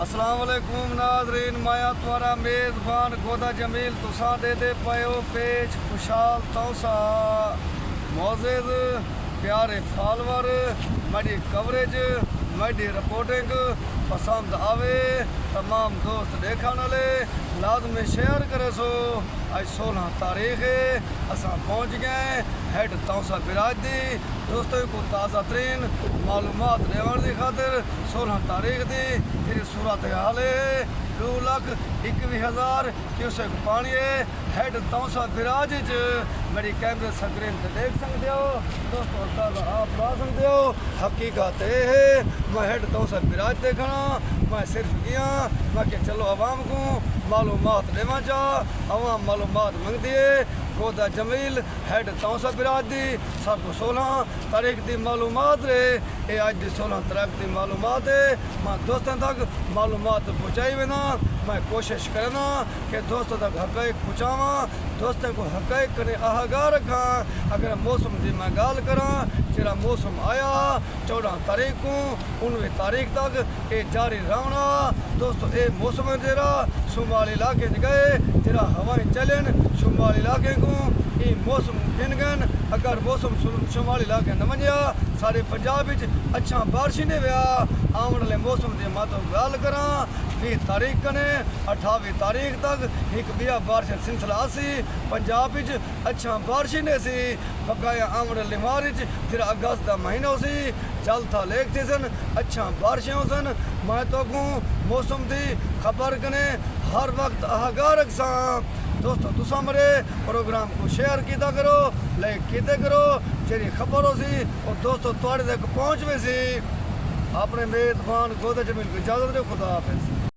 السلام علیکم ناظرین، مایا توارا میزبان گودا جمیل، تساں دے دے پئے ہو پیج خوشحال تونسا۔ معزز پیارے فالوور، میڈی کوریج، میڈی رپورٹنگ پسند آوے، تمام دوست ڈیکھن والے لازمی شیئر کرے سو۔ اج سولہ تاریخ ہے، اساں پہنچ گئے ہیڈ تونسا براج دی۔ دوستوں کو تازہ ترین معلومات ڈیوان دی خاطر سولہ تاریخ دی تیری صورت حال ہے، دو لاکھ اکوی ہزار کیوسک پانی ہے۔ ہیڈ تونسا براج وچ میری کیمرے سکرین تے دیکھ سکدے ہو۔ دوستو، اندازہ آپ لا سکدے ہو۔ حقیقت اے ہے، میں ہیڈ تونسا براج تے کھڑا، میں صرف گیا، میں کہ چلو عوام کو معلومات ڈیواں چا، عوام معلومات منگدی ہے۔ گودا جمیل، ہیڈ تونسا براج دی، سب کو سولہ تاریخ دی معلومات رہے۔ اے اج دی سولہ تاریخ دی معلومات ہے۔ میں دوستاں تک معلومات پہنچائی وینا۔ میں کوشش کرنا کہ دوستاں تک حقائق پہنچاواں، دوستاں کو حقائق کنے آگاہ رکھاں۔ اگر موسم دی میں گال کراں، جڑا موسم آیا چودہ تاریخ کو، انوی تاریخ تک اے جاری رہنا۔ دوستو، اے موسم جڑا شمالی علاقے چ گئے، جڑا ہوائیں چلن شمالی علاقے کو، اے موسم گن گن۔ اگر موسم شل-، شمالی علاقے نہ ونجیا، سارے پنجاب وچ اچھا بارش نہیں ویا۔ آون والے موسم دے ماتو گال کراں، بیس تاریخ کنے اٹھاوی تاریخ تک ایک بیا بارش سلسلہ آسی۔ پنجاب وچ اچھا بارش نہیں سی، بقایا آون والے ماہ وچ، جڑا اگست دا مہینہ ہوسی، جل تھا لیک تھیسن، اچھا بارشیں ہوسن۔ میں تو کو موسم دی خبر کنے ہر وقت آگاہ رکھساں۔ دوستو، تساں میرے پروگرام کو شیئر کیتا کرو، لائک کیتے کرو، جڑی خبر ہوسی او دوستو تواڈے تک پہنچ ویسی۔ اپنے میزبان گودا جمیل کو اجازت دے، خدا حافظ۔